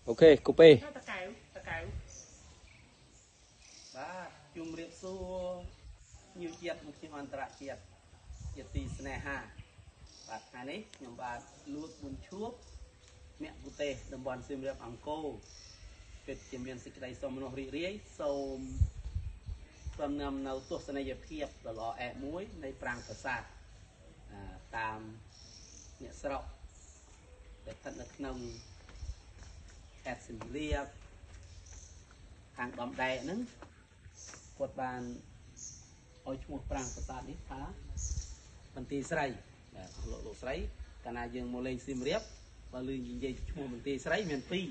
OK គូពេ តកែវតកែវបាទជំរាបសួរញូជាតិនិងខ្ញុំអន្តរជាតិជាទីស្នេហាបាទថ្ងៃនេះខ្ញុំបាទលួតប៊ុនឈួបអ្នកពុទេសតំបន់សៀមរាបអង្គរពិតជាមានសេចក្តីសោមនស្សរីករាយសូមសំណំនៅទស្សនីយភាពដ៏ល្អឯកមួយនៃប្រាង្គប្រាសាទតាមអ្នកស្រុកដែលស្ថិតនៅក្នុងខេត្តសៀមរាបខាងដំដែកហ្នឹងគាត់បានឲ្យឈ្មោះប្រាង្គប្រាសាទនេះថាបន្ទាយស្រីបាទលោកលោកស្រីកាលណាយើងមកលេងសៀមរាបបើលឺនិយាយឈ្មោះបន្ទាយស្រីមានពីរ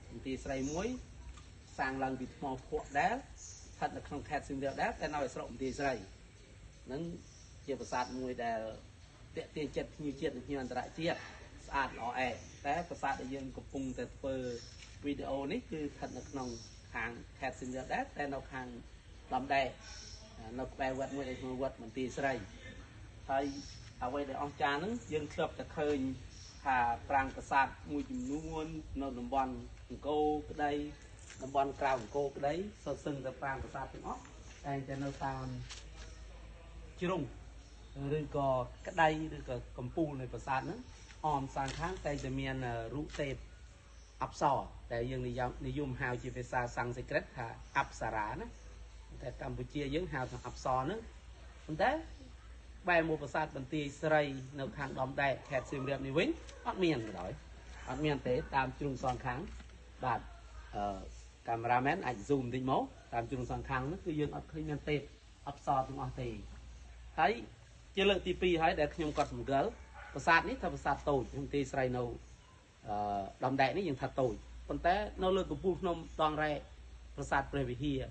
បន្ទាយស្រីមួយសាងឡើងពីថ្មភក់ដែរស្ថិតនៅក្នុងខេត្តសៀមរាបដែរតែនៅឯស្រុកបន្ទាយស្រីហ្នឹងជាប្រាសាទមួយដែលតាក់ទាញចិត្តភ្ញៀវជាតិនិងភ្ញៀវអន្តរជាតិស្អាតល្អឯកតែប្រាសាទដែលយើងកំពុងតែធ្វើវីដេអូនេះគឺស្ថិតនៅក្នុងខាងខេត្តសៀមរាបដែរតែនៅខាងដំដែកនៅក្បែរវត្តមួយដែលឈ្មោះវត្តបន្ទាយស្រីហើយអ្វីដែលអស្ចារ្យហ្នឹងយើងធ្លាប់តែឃើញថាប្រាង្គប្រាសាទមួយចំនួននៅតំបន់អង្គរក្តីតំបន់ក្រៅអង្គរក្តីសុទ្ធសឹងតែប្រាង្គប្រាសាទទាំងអស់តែងតែនៅតាមជ្រុងឬក៏ក្តីឬក៏កំពូលនៃប្រាសាទហ្នឹងអមសាងខាងតែងតែមានរូបទេពអប្សរតែយើងនិយមហៅជាភាសាសំស្ក្រឹតថាអប្សរាណាតែកម្ពុជាយើងហៅថាអប្សរហ្នឹងប៉ុន្តែបែរមកប្រាសាទបន្ទាយស្រីនៅខាងដំដែកខេត្តសៀមរាបនេះវិញអត់មានក៏ដោយអត់មានទេតាមជ្រុងសងខាងបាទអឺកាមេរ៉ាមែនអាច zoom បន្តិចមកតាមជ្រុងសងខាងនោះគឺយើងអត់ឃើញមានទេពអប្សរទាំងអស់ទេហើយជាលើកទី2ហើយដែលខ្ញុំក៏សម្គាល់ប្រាសាទនេះថាប្រាសាទតូចខ្ញុំទីស្រីនៅដំដែកនេះយើងថាតូចប៉ុន្តែនៅលើកំពូលភ្នំដងរ៉ែប្រាសាទព្រះវិហារ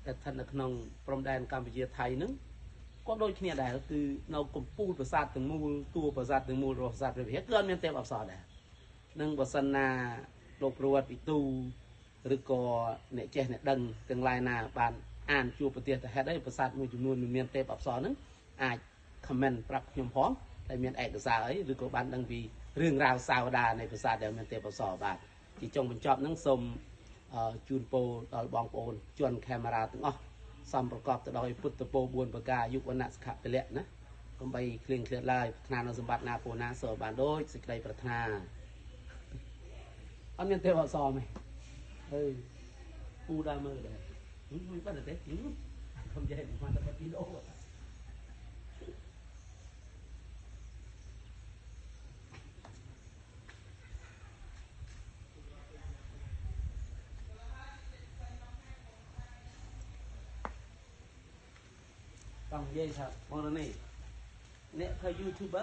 ដែលស្ថិតនៅក្នុងព្រំដែនកម្ពុជាថៃហ្នឹងក៏ដូចគ្នាដែរគឺនៅកំពូលប្រាសាទទាំងមូលតួប្រាសាទទាំងមូលរបស់ប្រាសាទព្រះវិហារគឺអត់មានទេពអប្សរដែរនឹងបើសិនណាលោកប្រវត្តិវិទូឬក៏អ្នកចេះអ្នកដឹងទាំងឡាយណាបានអានជួបប្រទេសទៅហេតុអីប្រាសាទមួយចំនួនមិនមានទេពអប្សរហ្នឹងអាច comment ប្រាប់ខ្ញុំផងតែមានឯកសារអីឬក៏បានដឹងពីរឿងរ៉ាវសាវតានៃប្រាសាទដែលមានទេពអប្សរបាទជាចុងបញ្ចប់ហ្នឹងសូមជូនពរដល់បងប្អូនជនកាមេរ៉ាទាំងអស់សំប្រកបទៅដោយពុទ្ធពរ4ប្រការយុវណៈសុខពលៈណាកុំបីឃ្លៀងឃ្លាតឡើយប្រាថ្នានៅសម្បត្តិណាពូណាសូមបានដូចសេចក្តីប្រាថ្នាអត់មានទេពអប្សរទេអឺពូដើមមើលដែរមិនបាត់ទេខ្ញុំនិយាយមិនបានតែវីដេអូចង់និយាយថាបងនេះអ្នកធ្វើ YouTuber